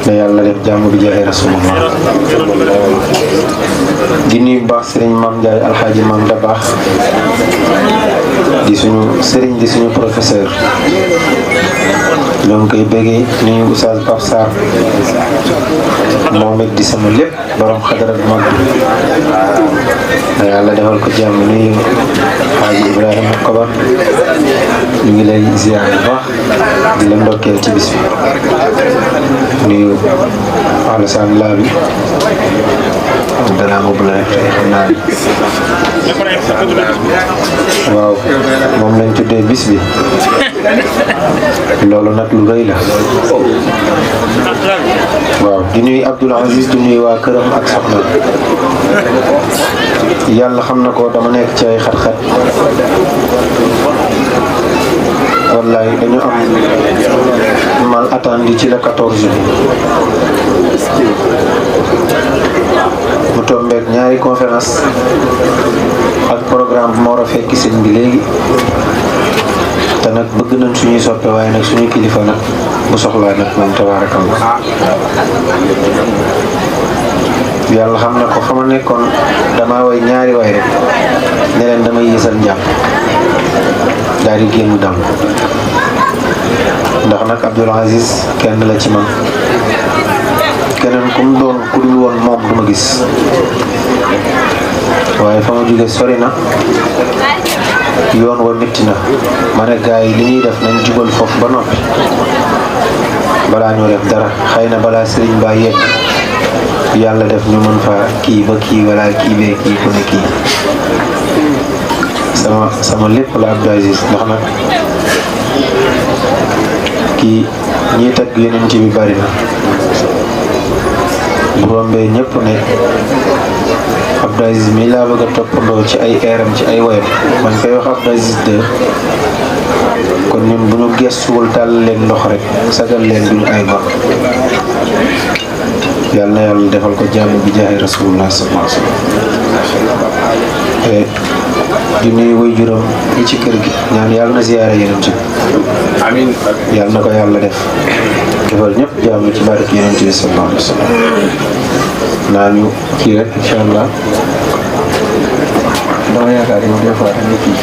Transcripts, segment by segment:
na yàlla def jàmm bi jeexee rasulullah di nuyu bu baax sëriñ Mame Ndiaye alxaaji Mame da baax di suñu sëriñ di suñu professeur ñoo ngi koy béggee nuyu Oustaz Pape Sarr moom it di sama lépp borom xadara bu mag bi na yàlla defal ko jàmm nuyu xaaji Ibrahima Kobar ñu ngi lay ziar bu baax di la ndokkeel ci bis bi nuyu Alassane Labi dara moom la xam naa waaw moom lañ tuddee bis bi loolu nag lu rëy la waaw di nuyu Abdoul Aziz di nuyu waa këram ak soxna yàlla xam na ko dama nekk ci ay xat-xat wallaay dañu am mal attendi ci la 14 mu tombeek ñaari conférence ak programme bu ma war a fekki sëñ bi léegi te nag bëgg nañ suñuy soppe waaye nag suñu kilifa nag bu soxlaa nag moom tabaarakallah yàlla xam na ko fa ma nekkoon damaa way ñaari way rek ne leen damay yéesal njàpp daal di génn dam ndax nag Abdoul Aziz kenn la ci man keneen ku mu doon ku dul woon moom du ma gis waaye fa ma jóge sori na yoon wa métti na ma ne gaa yi li ñuy def nañ jubal foofu ba noppi balaa ñoo def dara xëy na balaa sëriñ ba yegg yàlla def ñu mën fa kii ba kii wala kii bee kii ku ne kii sama lépp la Abdou Aziz ndax nag kii ñiy tagg yeneen ci bi bari na bu rombee ñëpp ne Abdou Aziz mi laa bëgg a toppandoo ci ay eeram ci ay woyam man koy wax Abdou Aziz 2 kon ñun bu ñu gestuwul dal leen ndox rek sagal leen duñu ay gor yàlla na yàlla defal ko jàmm bi jaaxee rasulullah sallallahu alayhi wasallam di nuyu way juróom yi ci kër gi ñaan yàlla na ziyaare yeneen ci amiin yàlla na ko yàlla defal ñëpp jàmm ci barke yeneen ci sallallahu alayhi wasallam naa ñu kii rek incha allah dama yaakaar yow des fois dañuy kii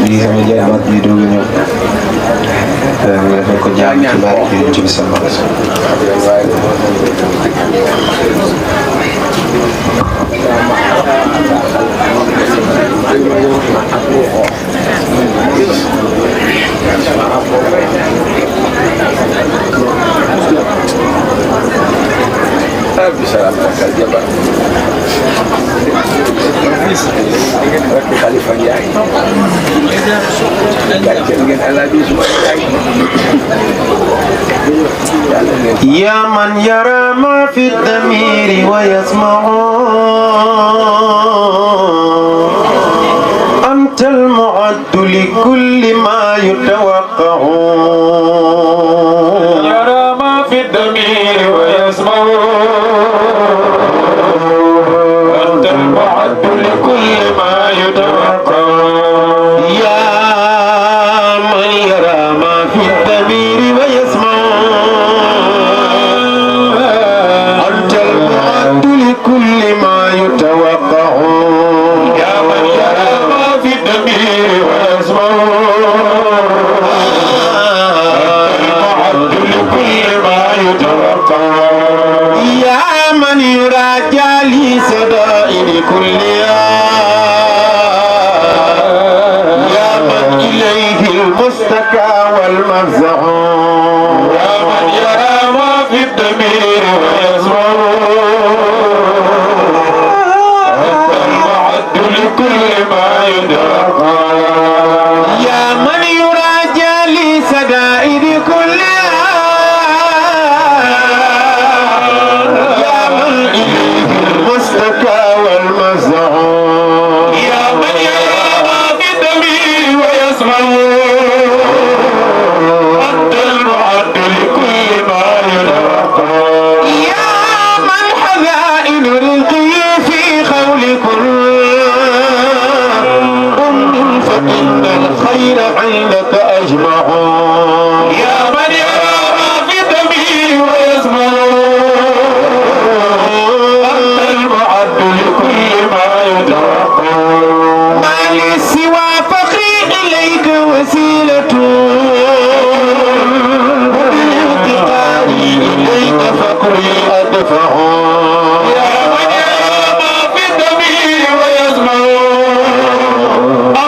lii sama jaabaat bi doog a ñëw nga defal ko jàmm ci barke yeneen ci sallallahu alayhi يا من يرى ما في الضمير ويسمع أنت المعد لكل ما يتوقع يرى ما في الضمير ويسمع أنت المعد لكل ما يتوقع يا من يرى ما في الضمير ويسمع أنت المعد لكل ما يتوقع يا من يرى ما في الضمير ويسمع أنت المعد لكل ما يتوقع يا من يرى جالي صدائر كلها يا من إليه المستكى والمفزع يا من يرى ما في الضمير ويسمع أنت المعد لكل ما يدعى يا من يرى جالي صدائر كلها يا من إليه المستكى والمفزع يا من يرى ما في الضمير ويسمع أنت الذين عندك أجمعون يا من يرى ما في الضمير ويسمع أنت المعد لكل ما يتوقع ما لي سوى فقري إليك وسيلة وبالافتقاري إليك فقري أدفع يا من يرى ما في الضمير ويسمع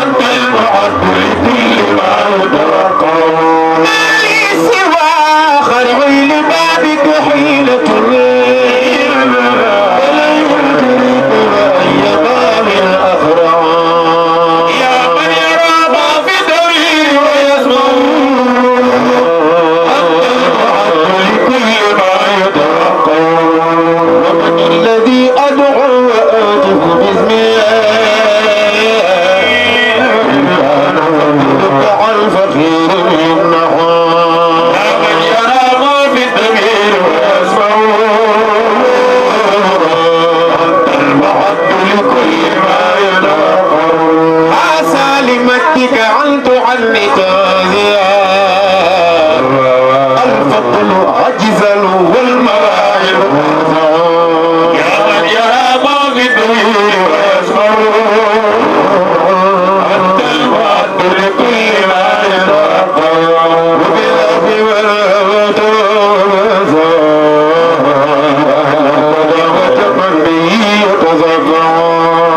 أنت المعد لكل ما يتوقع ما لي سوى خرعي لبابك حيلة ولا يدرك أي باب أخرع يا من يرى ما في الضمير ويسمع أنت المعد لكل ما يتوقع ومن الذي أدعو وآتف باسمه عن فقير يمنح يا من يرى ما في الضمير ويسمع أنت المعد لكل ما يتوقع عسى لمجدك أن تعنت الفضل عجزا والمواهب يا من يرى ما في الضمير ويسمع أنت المعد لكل ما يتوقع وبالأرض والهوات وتمن به يتزرع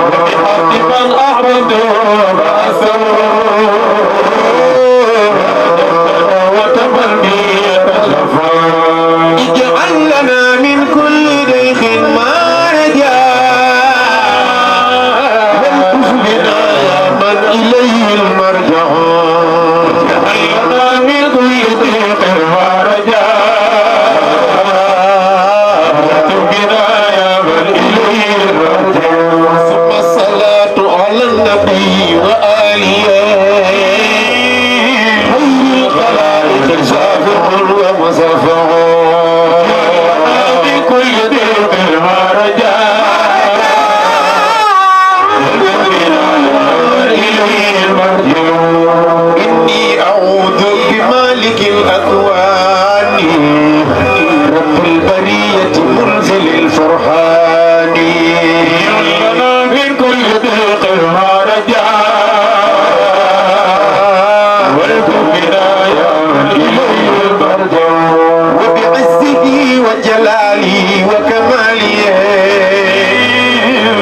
وبحق من أحببته فأسر وتمن به يتشفع اجعل لنا من كل ضيق ما رجاء والتفلنا يا من إليه المرجع اجعل لنا من كل ضيق ما رجاء والتفلنا يا من إليه المرجع ثم الصلاة على النبي وآله خير الخلائق شافع ومصفع بكل ضيق ما رجاء إليه المرجع إني أعوذ بمالك الأكوان رب البرية منزل الفرحان لنا من كل ضيق ما رجاء والكبرى يا من إليه المرجع وبعزه وجلاله وكماله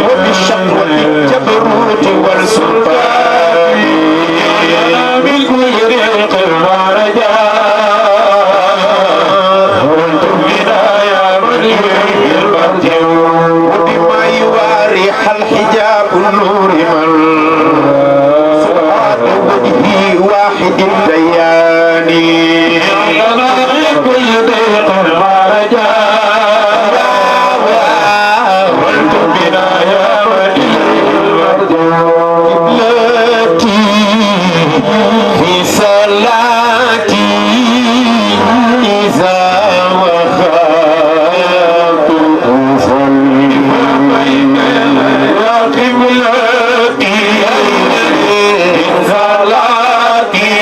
وبالشقوة الجبروت والسلطان من كل ضيق ما رجاء والكبرى يا من إليه المرجع وبما يوارح الحجاب النور من سبحان وجهه واحد الديان لنا من كل ضيق ما رجاء والكبرى يا من إليه المرجع قبلتي في صلاتي إذا وخافت أصلي يا قبلتي في صلاتي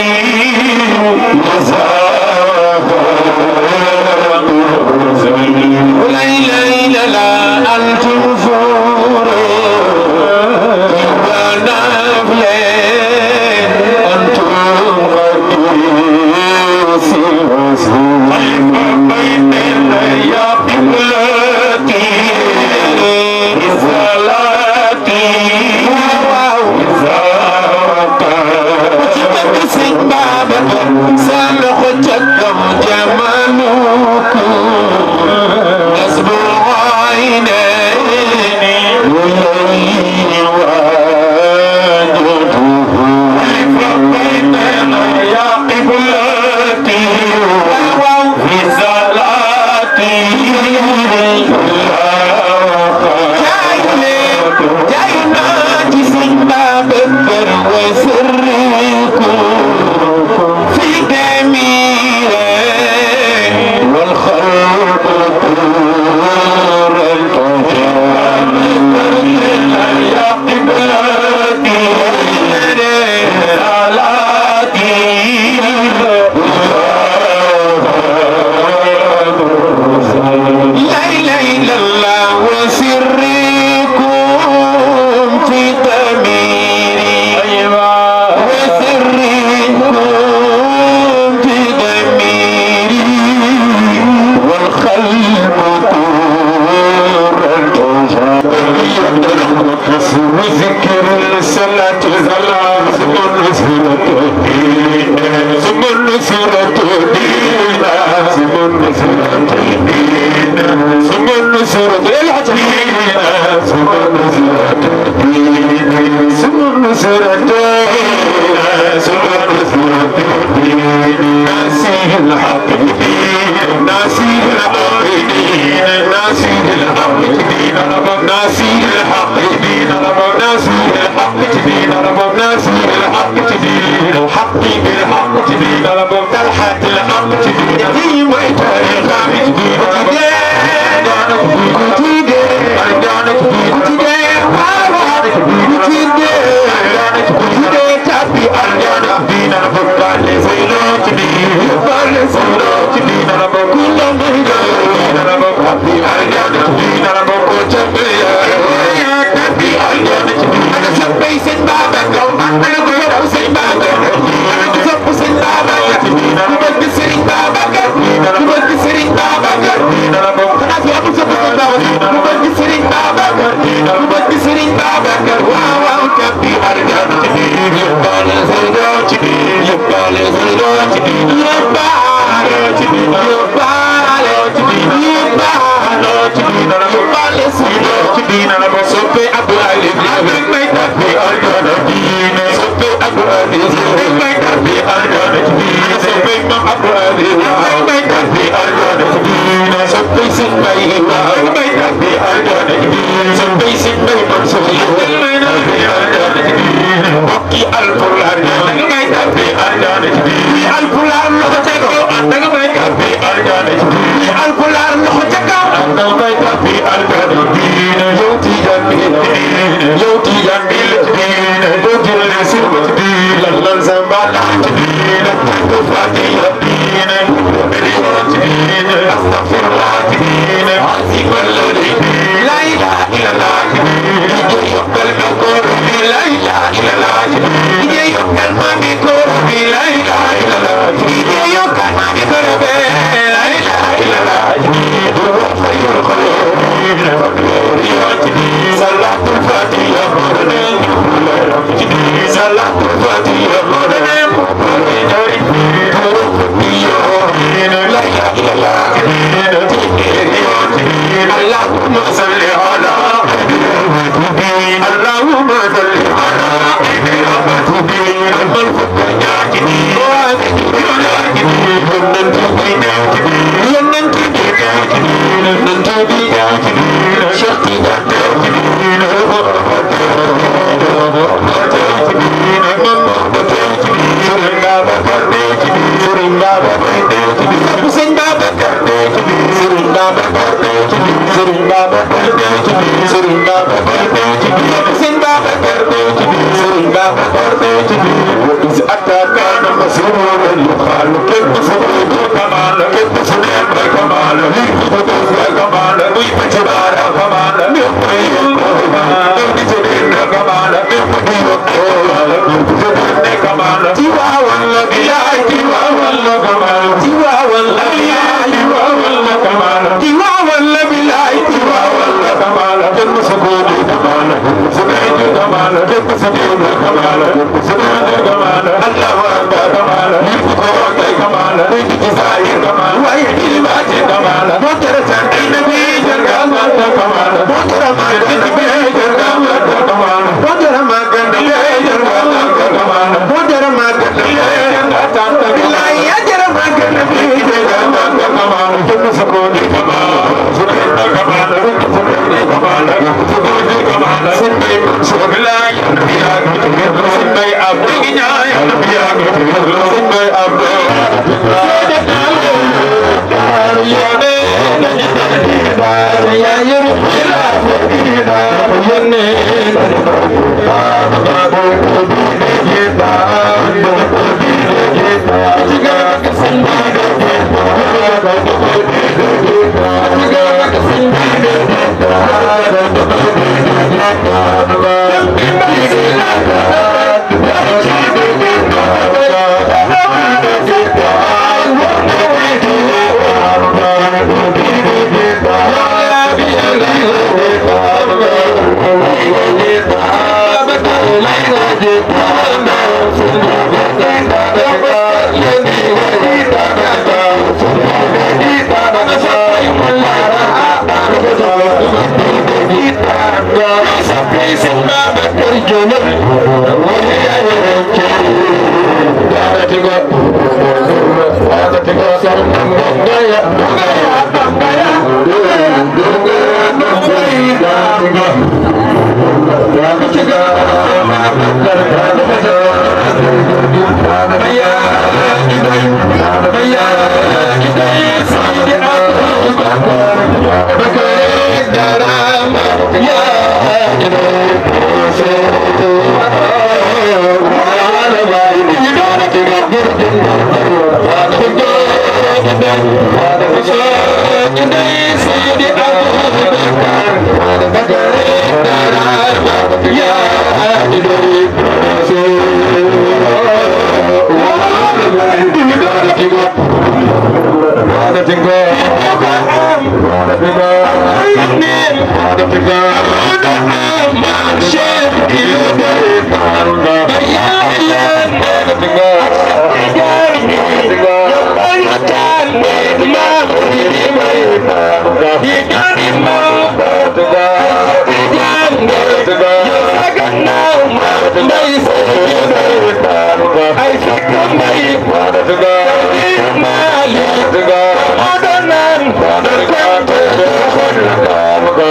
alpular danga may tabbi aljana ci biir alpular loxo ca kaw danga may tabbi aljana ci biir alpular loxo ca kaw danga may tabbi aljana diine yow tijan bi yow tijan bi diine yow jëlee sirba ci diine lan samba la ci diine do fatiha diine miliyon ci diine astaghfirullah ci diine azimul la ilaha illallah ci diine yokkal ma ko la ilaha illallah ci diine yokkal ma ko la ilaha illallah ci diine yokkal ma ko la ilaha illallah ci diine do khayrul khalq ci diine salatul fatiha ci diine salatul fatiha اللهم صل على اللهم صل على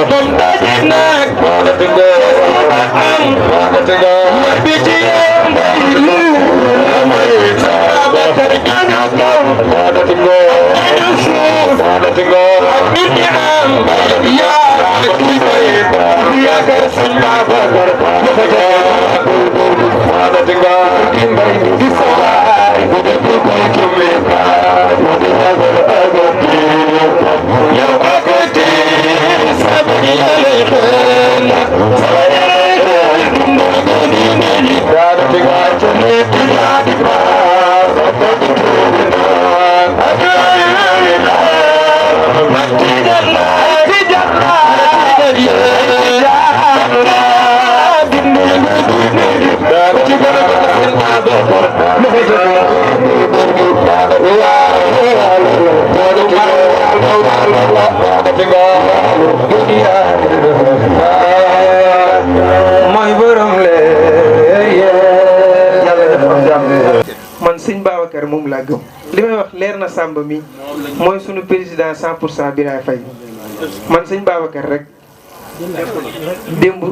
Come back, man sëñ Babacar moom laa gëm li may wax leer na Samba mi mooy sunu président 100% Biraye Faye man sëñ Babacar rek démb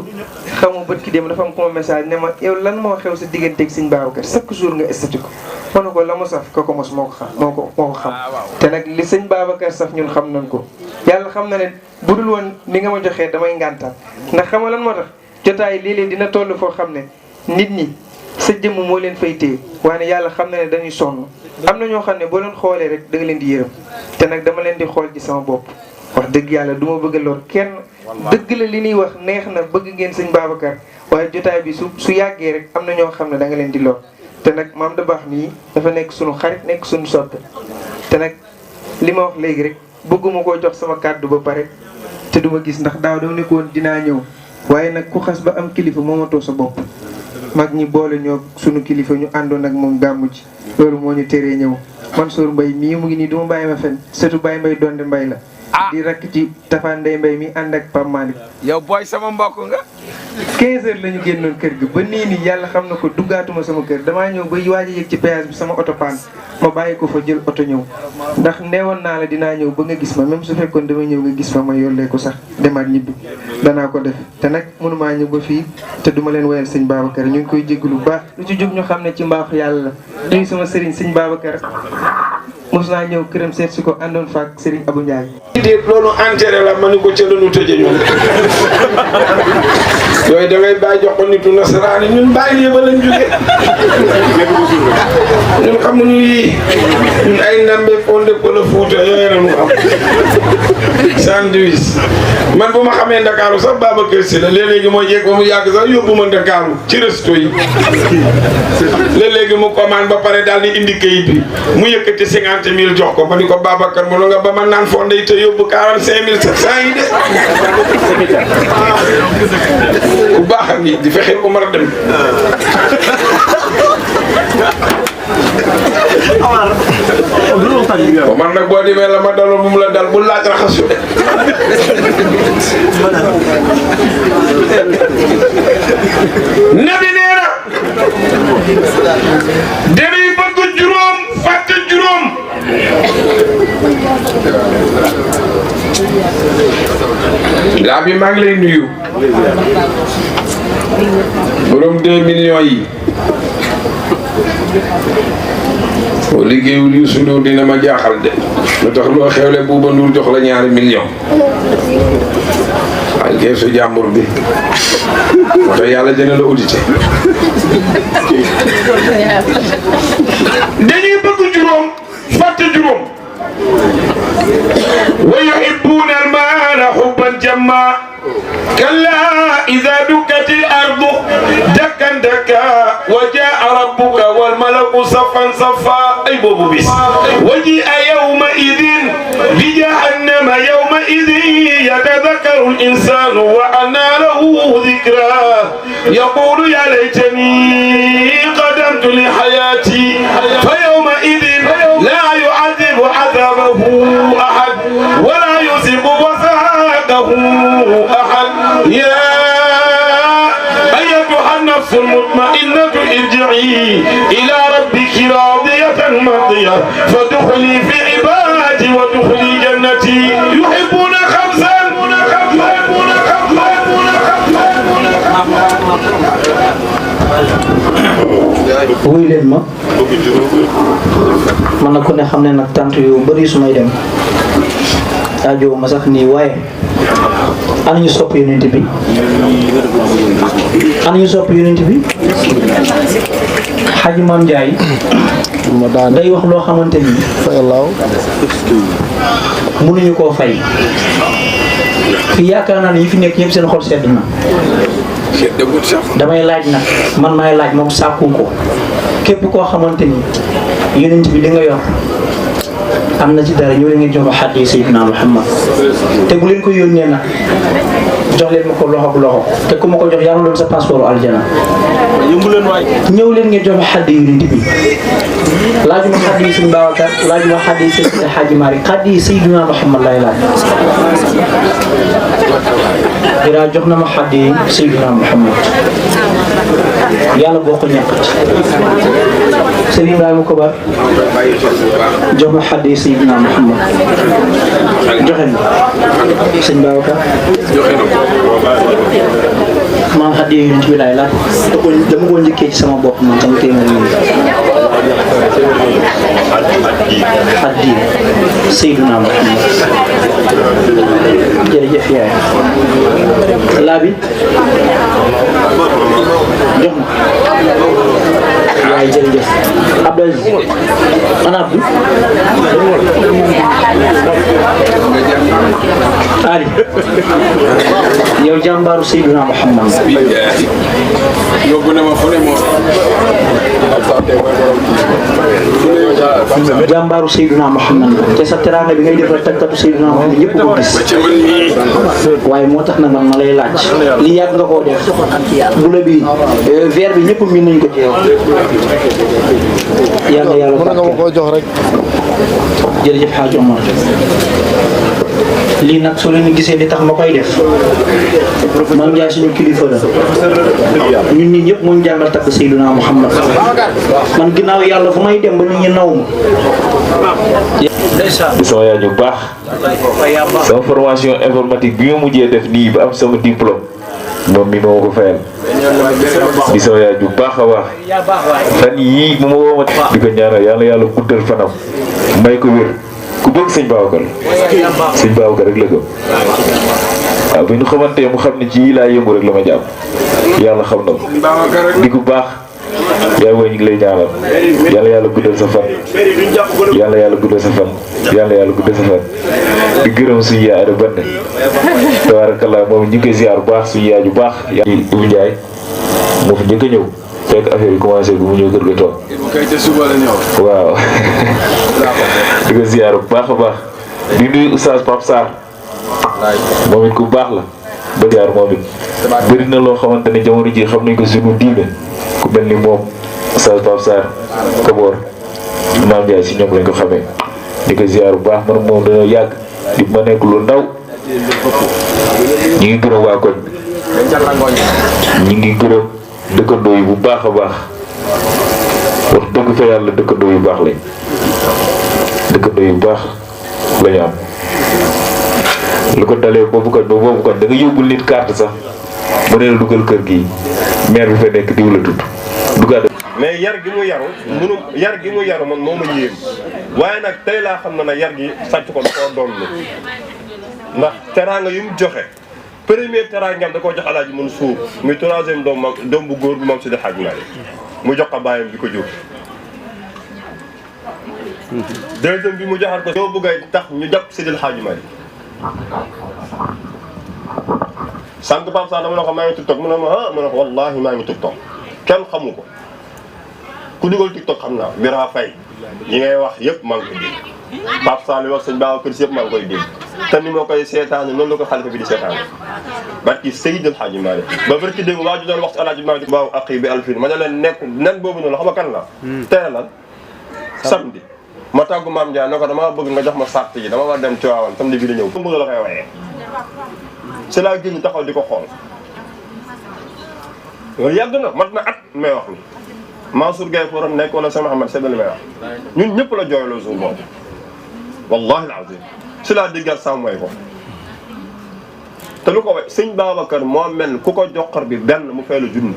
xamu bët ki démb dafa am ko message ne ma yow lan moo xew sa digganteeg sëñ Babacar chaque jour nga estati ko ma ne ko la mu saf ko mos moo ko xam te nag li sëñ Babacar saf ñun xam nañ ko yàlla xam na ne bu dul woon ni nga ma joxee damay ngàntal ndax xam nga lan moo tax jotaay léeg-léeg dina toll foo xam ne nit ñi sa jëmm moo leen fay téye waaye yàlla xam na ne dañuy sonn am na ñoo xam ne boo leen xoolee rek da nga leen di yërëm te nag dama leen di xool ci sama bopp wax dëgg yàlla du ma bëgg a lor kenn dëgg la li ñuy wax neex na bëgg ngeen sëñ Babacar waaye jotaay bi su yàggee rek am na ñoo xam ne da nga leen di lor te nag maam da baax nii dafa nekk suñu xarit nekk suñu soppe te nag li ma wax léegi rek bëgguma koo jox sama kàddu ba pare te duma gis ndax daaw dama nekkoon dinaa ñëw waaye nag ku xas ba am kilifa moomatoo sa bopp mag ñi boole ñoo sunu kilifa ñu àndoon ak moom gàmmu ci loolu moo ñu teree ñëw Mansour Mbaye mii mu ngi nii du ma bàyyi ma fen surtout Baye Mbaye Donde Mbaye la di rakk ci Tafa Ndeye Mbaye mi ànd ak Pape Malick yow booy sama mbokk nga 15 heures la ñu génnoon kër gi ba nii nii yàlla xam na ko duggaatuma sama kër damaa ñëw ba waaj a yëg ci péage bi sama oto paan ma bàyyi ko fa jël oto ñëw ndax neewoon naa la dinaa ñëw ba nga gis ma même su fekkoon dama ñëw nga gis ma ma yollee ko sax demaat ñibbi danaa ko def te nag mënumaa ñëw ba fii te duma leen woyal sëñ Babacar ñu ngi koy jégg lu baax lu ci jóg ñu xam ne ci mbaaxu yàlla la nuyu sama sëriñ sëñ Babacar mos naa ñëw këram seet si ko àndoon faak Serigne Abou Ndiaye. déet loolu enterré la ma ni ko ca lanu tëje ñun yooyu da ngay bàyyi jox ko nitu nasaraani ñun bàyyi lii ba lañ jóge ñun xamuñu yii ñun ay ndambe fonde ko la Fuuta yooyu la ñu am sandwich man bu ma xamee Ndakaaru sax Babacar Si la léeg-léegi moo jeeg ba mu yàgg sax yóbbu ma Ndakaaru ci resto yi léeg-léegi mu commande ba pare daal di indi kayit bi mu yëkkati 50 000 jox ko ma ni ko Babacar mënu nga ba ma naan fonde yi te yóbbu 45 700 yi de ku baax a ngi di fexe ko mar a dem man nag boo demee la ma daloon bu mu la dal bu laaj raxasu nabi nee na dañuy bëgg juróom fàtte juróom laa bi maa ngi lay nuyu borom 2 millions yi boo liggéeyul Youssou Ndour dina ma jaaxal de lu tax loo xewle Bouba Ndour jox la 2 millions waaye keesu jàmbur bi moo tax yàlla dina la audité dañuy bëgg juróom fàtte juróom wa yuhibbuuna al-maala hubban jammaa كلا إذا دكت الأرض دكا دكا وجاء ربك والملك صفا صفا أي بوبو بس وجيء يومئذ بجهنم يومئذ يتذكر الإنسان وأنى له ذكرى يقول يا ليتني قدمت لحياتي فيومئذ لا يعذب عذابه أحد ولا يوثق وثاقه أحد يا أيتها النفس المطمئنة ارجعي إلى ربك راضية مرضية فادخلي في عبادي وادخلي جنتي يحبون خمسا wuy leen ma man na ku ne xam ne nag tant yu bëri su may dem aajo ma sax nii waaye ana ñu sopp yonent bi ana ñu sopp yonent bi Xaaji Maam Njaay day wax loo xamante ni mënuñu koo fay fi yaakaar naa ne yi fi nekk ñëpp seen xol sedd na damay laaj nag man maay laaj moom sàkku ko képp koo xamante ni yonent bi li nga yor am na ci dara ñëw leen ngeen jox ma xaddi Seydina Muhammad te bu leen ko yónnee nag jox leen ma ko loxo bu loxo te ku ma ko jox yaa ma doon sa passeport aljana ñëw leen ngeen jox ma xaddi yonent bi laajuma xaddi Sëñ Babacar laajuma xaddi Seydi Hadji Malick xaddi Seydina Muhammad lay laaj Bira jox na ma xaddi Seydina Muhammad yàlla boo ko ñàkkati Serigne Ibrahima Kobar jox ma xaddi Seydina Muhammad joxe na Sëñ Babacar man xaddi yonent bi laay laaj dama ko njëkkee ci sama bopp man sama téeméer xaddi Seydina Muhammad jërëjëf yaay laa bi jox ma yaay jërëjëf Abdou Aziz ana Abdou Ali yow jàmbaaru Seydina Muhammad yóbbu na ma fu ne moo jàmbaaru Seydina Muhammad te sa teraanga bi ngay defal tàggatu Seydina Muhammad ñëpp ko gis waaye moo tax na man ma lay laaj li yàgg nga koo def bu la bi verre bi ñëpp miin nañ ko ci yow yàlla yàlla mën nga ma koo jox rek jërëjëf Hadj Omar lii nag soo leen gisee li tax ma koy def Maam Njaay suñu kilifa la ñun ñi ñëpp moo jàngal takk Seydina Muhammad man ginnaaw yàlla fu may dem ba nit ñi naw ma sama yaay ju baax sama formation informatique bi ma mujjee def nii ba am sama diplôme moom mi moo ko fayal di sama yaay ju baax a baax fan yii mu ma woo ma di ko ñaanal yàlla guddal fanam may ko wér ku bëgg sëñ Babacar rek la gëm waaw bi ñu xamantee mu xam ne ci laa yëngu rek la ma jàpp yàlla xam na ko di ku baax yaay wooy ñu ngi lay ñaanal yàlla guddal sa fan yàlla guddal sa fan yàlla guddal sa fan di gërëm suñu yaay da banne tabarakallah moom ñu ngi koy ziar bu baax suñu yaay ju baax Ibu Njaay moo fi njëkk a ñëw fekk affaire yi commencé bu mu ñëw kër ga toog waaw di ko ziar bu baax a baax di nuyu oustaz Pape Sarr moom it ku baax la ba ziar moom it bëri na loo xamante ne jamono ji xam nañ ko suñu diine ku mel ni moom oustaz Pape Sarr Kaboor Maam Njaay si ñoom lañ ko xamee di ko ziar bu baax man moom dañoo yàgg di ma nekk lu ndaw ñu ngi gërëm waa koñ ñu ngi gërëm dëkkandoo yi bu baax a baax wax dëgg fa yàlla dëkkandoo yu baax lañ dëkkandoo yu baax lañu am lu ko dalee boobu koñ ba boobu koñ da nga yóbbul nit carte sax mu ne la dugal kër gi maire bi fa nekk diw la tudd dugal mais yar gi mu yaru man moo ma yéem waaye nag tey laa xam na nag yar gi sàcc ko da koo doon ndax teraanga yu mu joxe premier teraangam da koo jox Alaaji Mansuur muy troisième doom bu góor bu moom Seydi Hadji Malick mu jox ko bàyyam bi ko jur deuxième bi mu joxaat ko ñoo bëgg a tax ñu jàpp Seydi Hadji Malick sànq Pape Sarr dama ne ko maa ngi TikTok mu ne ma ma ne ko wallaahi maa ngi TikTok kenn xamu ko ku dugal TikTok xam naa Bira Faye yi ngay wax yëpp maa ngi koy dégg Pape Sarr li wax sëñ Babacar Si yëpp maa ngi koy dégg te ni moo koy seetaane noonu la ko xalifa bi di seetaane barki Seydi El Hadji Malick ba barki dégg waa ju doon wax si El Hadji Malick baaw aqi bi alfin ma ne leen nekk nen boobu noonu xam nga kan la tere lan samedi ma tàggu Maam Ndiaye ne ko dama bëgg nga jox ma sart yi dama war dem Tivaouane samedi bi di ñëw bëgg la koy wayee c'est la génn taxaw di ko xool loolu yàgg na mat na at may wax ni Mansour Gueye forum nekk wala sama Ahmed Sebe li may wax ñun ñëpp la jooyloo jour boobu wallahi alazim si laa diggal sam way ko te lu ko way sëñ Babacar moo mel ku ko joxar bi benn mu fay la junni